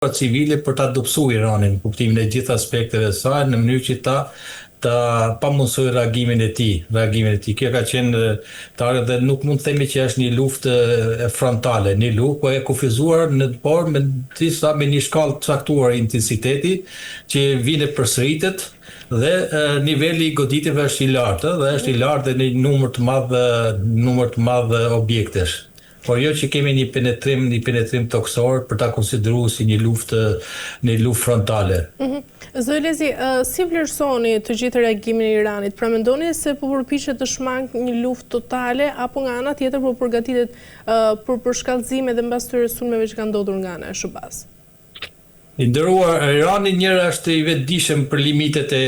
Civile për ta dobësuar Iranin në kuptimin e gjithë aspekteve të saj në mënyrë që ta ta pamundësojë reagimin e tij, reagimin e tij. Kjo ka qenë target dhe nuk mund të themi që është një luftë frontale, një luftë, po e kufizuar në por me disa me një shkallë të caktuar intensiteti që vjen e përsëritet dhe niveli i goditjeve është i lartë dhe është i lartë dhe në një numër të madh numër të madh objektesh. Por jo që kemi një penetrim, një penetrim tokësor për ta konsideruar si një luftë, një luftë frontale. Zoti Elezi, si vlerësoni të gjithë reagimin e Iranit? Pra mendoni se po përpiqet të shmangë një luftë totale apo nga ana tjetër po përgatitet për përshkallëzim edhe mbas këtyre sulmeve që kanë ndodhur nga ana e SHBA-së? I nderuar, Irani njëherë është i vetëdijshëm për limitet e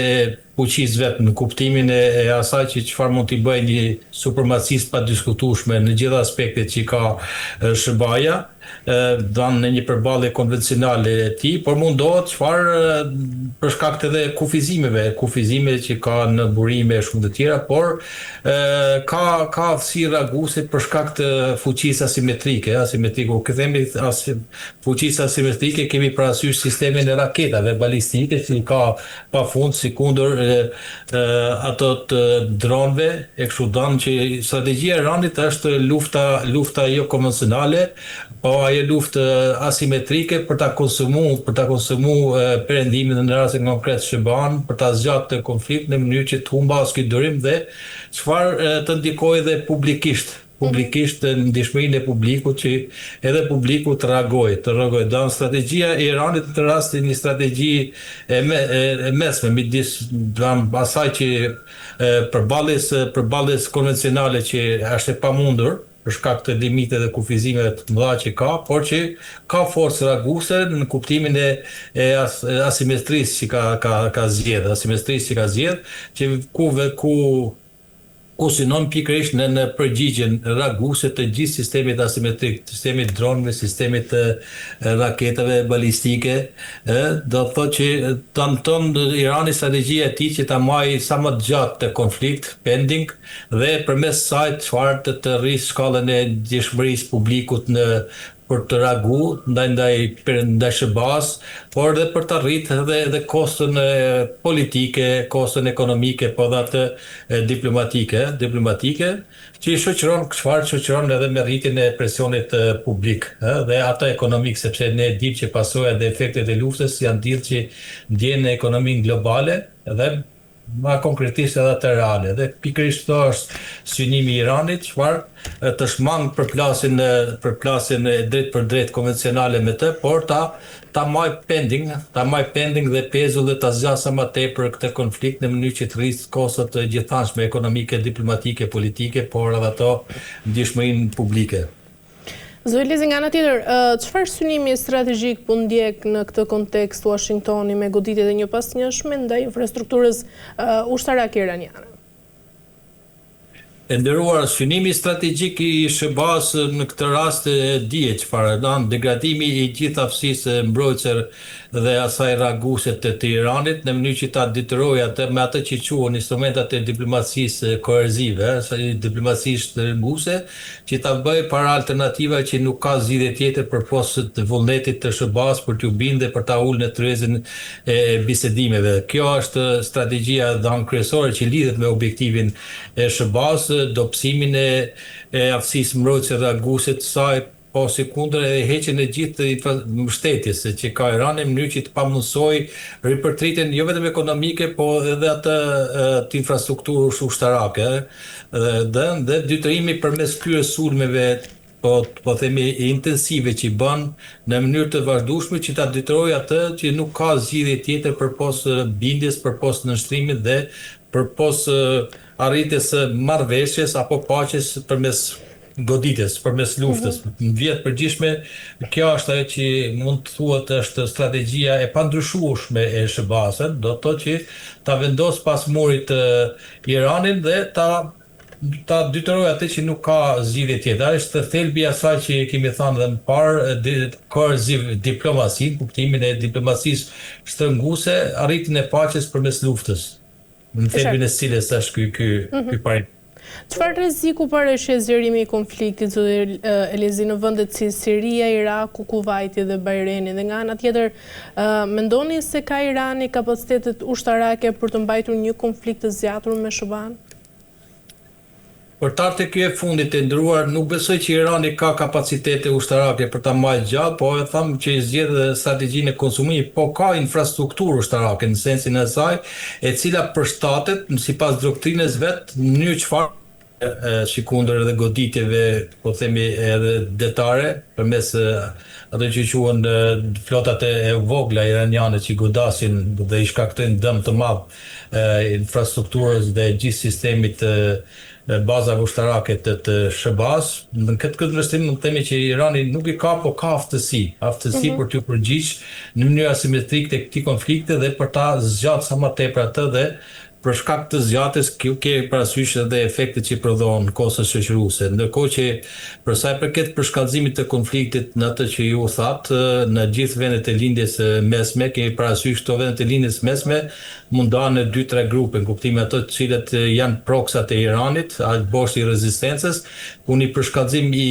fuqisë vet në kuptimin e asaj që çfarë mund t'i bëjë një supremacisë të padiskutueshme në gjithë aspektet që ka SHBA-ja, dan në një përballje konvencionale e tij, por mundohet çfarë për shkak të edhe kufizimeve, kufizime që ka në burime e shumë të tjera, por ka ka aftësi reaguese për shkak të fuqisë asimetrike, asimetrike, kur themi Fuqisë asimetrike kemi parasysh sistemin e raketave balistike që i ka pafund sikundër ato të dronëve e kështu dan që strategjia e Iranit është lufta lufta jo konvencionale po ajo luftë asimetrike për ta konsumu për ta konsumu perëndimin dhe në rastin konkret SHBA-në për ta zgjatë këtë konflikt në mënyrë që të humbasë ky durim dhe çfarë të ndikojë dhe publikisht publikisht ndjeshmërinë e publikut që edhe publiku të reagojë, të reagojë. Do strategjia e Iranit në këtë rast një strategji e, me, e mesme midis do asaj që përballjes përballjes konvencionale që është e pamundur për shkak të limiteve dhe kufizimeve të mëdha që ka, por që ka forcë reaguese në kuptimin e, e as, asimetrisë që ka ka ka zgjedh, asimetrisë që ka zgjedh, që ku ku ku synon pikërisht në në përgjigjen reaguese të gjithë sistemit asimetrik, sistemit dronëve, sistemit të raketave balistike, ë, do të thotë që tenton Irani strategjia e tij që ta mbajë sa më të gjatë këtë konflikt pending dhe përmes saj çfarë të të rrisë shkallën e ndjeshmërisë publikut në për të reagu ndaj ndaj ndaj SHBA-së, por edhe për ta rritë edhe edhe koston politike, koston ekonomike, po edhe atë diplomatike, diplomatike, që i shoqëron çfarë shoqëron edhe me rritjen e presionit publik, ë, dhe atë ekonomik, sepse ne e dimë që pasojat dhe efektet e luftës janë tillë që ndjehen në ekonominë globale dhe Ma konkretisht edhe atë reale. Dhe pikërisht këto është synimi i Iranit, çfarë të shmang përplasjen përplasjen e drejtpërdrejtë konvencionale me të, por ta ta maj pending, ta maj pending dhe pezull dhe ta zgjasë sa më tepër këtë konflikt në mënyrë që të rrisë kostot e gjithanshme ekonomike, diplomatike, politike, por edhe ato ndjeshmërinë publike. Zoti Elezi, nga ana tjetër, çfarë synimi strategjik po ndjek në këtë kontekst Uashingtoni me goditjet e njëpasnjëshme ndaj infrastrukturës ushtarake iraniane? E nderuar, synimi strategjik i SHBA-së në këtë rast dihet çfarë, do degradimi i gjithë aftësisë mbrojtëse dhe asaj reaguese të të Iranit në mënyrë që ta detyrojë atë me atë që quhen instrumentat e diplomacisë koerzive, diplomacisë shtrënguese, që ta bëjë para alternativa që nuk ka zgjidhje tjetër përpos të vullnetit të SHBA-së për t'u bindë dhe për ta ulë në tryezën e bisedimeve. Kjo është strategjia dhanë kryesore që lidhet me objektivin e SHBA-së, dobësimin e e aftësisë mbrojtëse reaguese të saj, Po sikundër edhe heqjen e gjithë mbështetjes që ka Irani në mënyrë që të pamundësojë ripërtritjen jo vetëm ekonomike, po edhe atë të infrastrukturës ushtarake dhe dhe dhe detyrimi përmes këtyre sulmeve po po themi intensive që i bën në mënyrë të vazhdueshme që ta detyrojë atë që nuk ka zgjidhje tjetër përpos bindjes, përpos nënshtrimit dhe përpos arritjes së marrëveshjes apo paqes përmes goditjes, përmes luftës. Në vija të përgjithshme, kjo është ajo që mund të thuhet është strategjia e pandryshueshme e SHBA-së, do të thotë që ta vendos pas murit Iranin dhe ta ta detyrojë atë që nuk ka zgjidhje tjetër. Është thelbi i asaj që kemi thënë dhe më parë, coercive diplomacy, në kuptimin e diplomacisë shtrënguese, arritjen e paqes përmes luftës. Në thelbin e cilës është ky ky ky parim. Çfarë rreziku parasheh zgjerimi i konfliktit, zoti Elezi, në vendet si Siria, Iraku, Kuvajti dhe Bajreni? Dhe nga ana tjetër, mendoni se ka Irani kapacitetet ushtarake për të mbajtur një konflikt të zgjatur me SHBA-në? Për të ardhur te kjo e fundit e nderuar, nuk besoj që Irani ka kapacitete ushtarake për ta mbajtë gjatë, po e thamë që i zgjedh strategjinë e konsumimit, po ka infrastrukturë ushtarake në sensin e saj, e cila përshtatet sipas doktrinës vet në mënyrë çfarë sikundër edhe goditjeve, po themi edhe detare, përmes ato që quhen flotat e vogla iraniane që godasin dhe i shkaktojnë dëm të madh infrastrukturës dhe gjithë sistemit të bazave ushtarake të të SHBA-së. Në këtë këndvështrim mund të themi që Irani nuk i ka, po ka aftësi, aftësi mhm. për t'iu përgjigj në mënyrë asimetrike të këtij konflikti dhe për ta zgjatë sa më tepër atë dhe për shkak të zgjatjes kjo ke parasysh edhe efektet që prodhon kostot shoqëruese. Ndërkohë që për sa i përket përshkallëzimit të konfliktit në atë që ju thatë, në gjithë vendet e Lindjes së Mesme, kemi parasysh këto vendet e Lindjes së Mesme mund ndahen në dy tre grupe, në kuptimin ato të cilët janë proksat e Iranit, boshti i rezistencës, ku një përshkallëzim i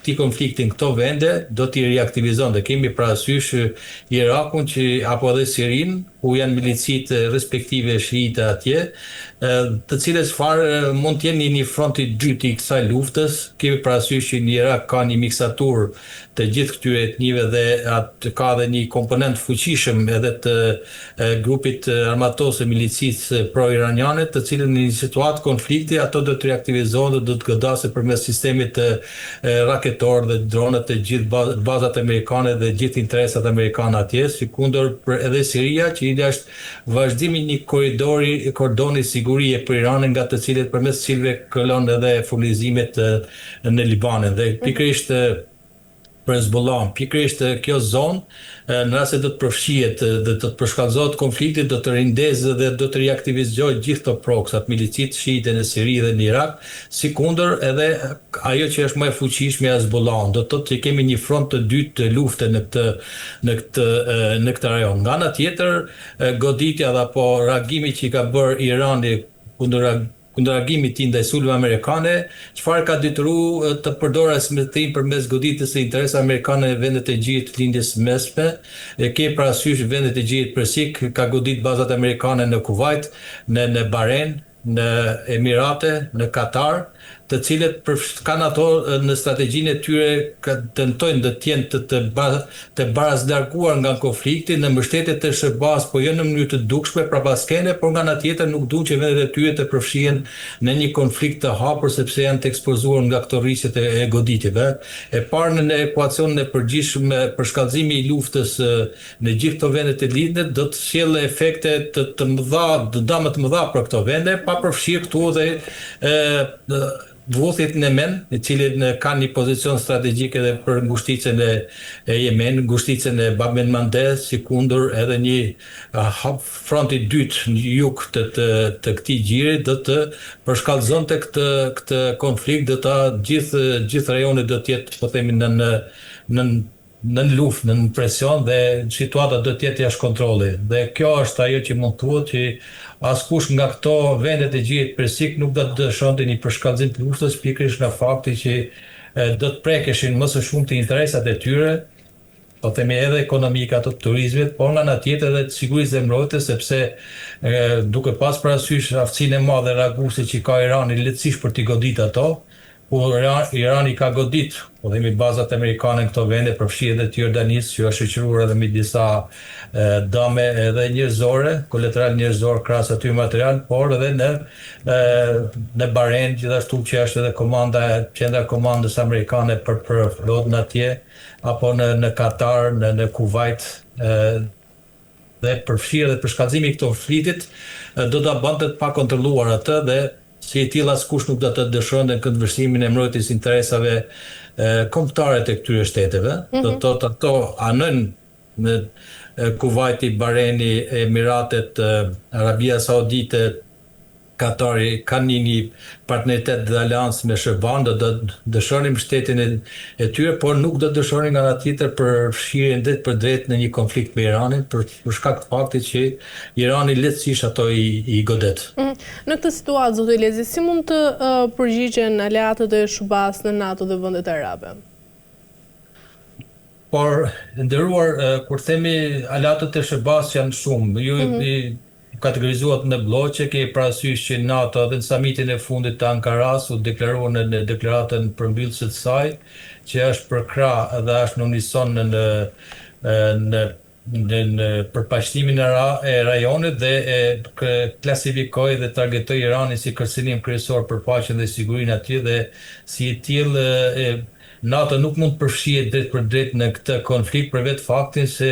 këtij konflikti në këto vende do t'i riaktivizonte. Kemi parasysh Irakun që apo edhe Sirinë, ku janë milicitë respektive shiite atje, të cilët çfarë mund të jenë një front i dytë i kësaj luftës. Kemi parasysh që në Irak ka një miksaturë të gjithë këtyre etnive dhe atë ka edhe një komponent të fuqishëm edhe të grupit armatosur milicisë pro-iraniane, të cilën në një situatë konflikti ato do të riaktivizohen dhe do të godasin përmes sistemit raketor dhe dronët të gjithë bazat amerikane dhe gjithë interesat amerikane atje, sikundër për edhe Siria që është vazhdimi i një korridori, kordoni sigurie për Iranin nga të cilët përmes të cilëve kalon edhe furnizimet në Libanin dhe pikërisht për Hezbollahun. Pikërisht kjo zonë, në rast se do të përfshihet dhe do të përshkallëzohet konflikti, do të rindezë dhe do të riaktivizojë gjithë këto proksat, milicitë shiite në Siri dhe në Irak, sikundër edhe ajo që është më e fuqishmja Hezbollahun. Do të thotë që kemi një front të dytë lufte në këtë në këtë në këtë rajon. Nga ana tjetër, goditja dhe apo reagimi që i ka bërë Irani kundër Kundërreagimi i tij ndaj sulmeve amerikane, çfarë e ka detyru të përdorë asimetrinë përmes goditjes së interesave amerikane në vendet e Gjirit të Lindjes së Mesme, e ke parasysh vendet e Gjirit Persik, ka godit bazat amerikane në Kuvajt, në në Bahrein, në Emirate, në Katar, të cilët kanë ato në strategjinë e tyre tentojnë dhe të jenë të të të barazlarguar nga konflikti në mbështetje të SHBA-së po jo në mënyrë të dukshme prapaskene por nga ana tjetër nuk duan që vendet e tyre të përfshihen në një konflikt të hapur sepse janë të ekspozuar nga këto rrisqet e goditjeve e parë në ekuacionin e përgjithshëm përshkallëzimi i luftës në gjithë këto vende të Lindjes do të sjellë efekte të të mëdha, dëme të mëdha për këto vende, pa përfshirë këtu edhe Huthit në Jemen, i cili kanë një pozicion strategjik edhe për ngushticën e e Jemen, ngushticën e Bab el Mandeb, sikundër edhe një hap front i dytë në jug të të të këtij gjiri do të përshkallëzonte këtë këtë konflikt do ta gjithë gjithë rajoni do të jetë po themi nën nën nën luftë, nën presion dhe situata do të jetë jashtë kontrolli. Dhe kjo është ajo që mund të thuhet që askush nga këto vendet e Gjirit Persik nuk do të dëshironte një përshkallëzim të luftës pikërisht nga fakti që do të prekeshin më së shumti interesat e tyre, po themi edhe ekonomike ato të turizmit, por nga ana tjetër edhe të sigurisë dhe mbrojtjes sepse duke pas parasysh aftësinë e madhe reaguese që ka Irani lehtësisht për t'i goditë ato, ku Irani ka godit, po themi bazat amerikane në këto vende, përfshi edhe të Jordanisë, që është shoqëruar edhe me disa dëme edhe njerëzore, kolateral njerëzor krahas atyre material, por edhe në në Bahrein gjithashtu që është edhe komanda qendra e komandës amerikane për për flotën atje, apo në në Katar, në në Kuvajt, dhe përfshirë dhe përshkallëzimi i konfliktit do ta bënte të pakontrolluar atë dhe si i tillë askush nuk do të dëshironte në këndvështrimin e mbrojtjes së interesave kombëtare të këtyre shteteve, do të thotë ato anojnë në Kuvajti, Bahreni, Emiratet, Arabia Saudite. Katari kanë një, një partneritet dhe aleancë me SHBA-n, do të dëshironin mbështetjen e, e tyre, por nuk do të dëshironin nga ana tjetër përfshirjen drejtpërdrejt në një konflikt me Iranin, për, për shkak të faktit që Irani lehtësisht ato i, i godet. Në këtë situatë, zoti Elezi, si mund të uh, përgjigjen aleatët e SHBA-s në NATO dhe vendet arabe? Por, nderuar, kur themi aleatët e SHBA-s janë shumë, ju mm -hmm. i kategorizuat në blloqe, ke parasysh që NATO edhe në samitin e fundit të Ankaras u deklarua në, në deklaratën përmbyllëse të saj, që është përkrah dhe është në unison në në në në, në për paqtimin e, ra, e rajonit dhe e klasifikoi dhe targetoi Iranin si kërcënim kryesor për paqen dhe sigurinë aty dhe si i tillë e, NATO nuk mund të përfshihet drejtpërdrejt në këtë konflikt për vetë faktin se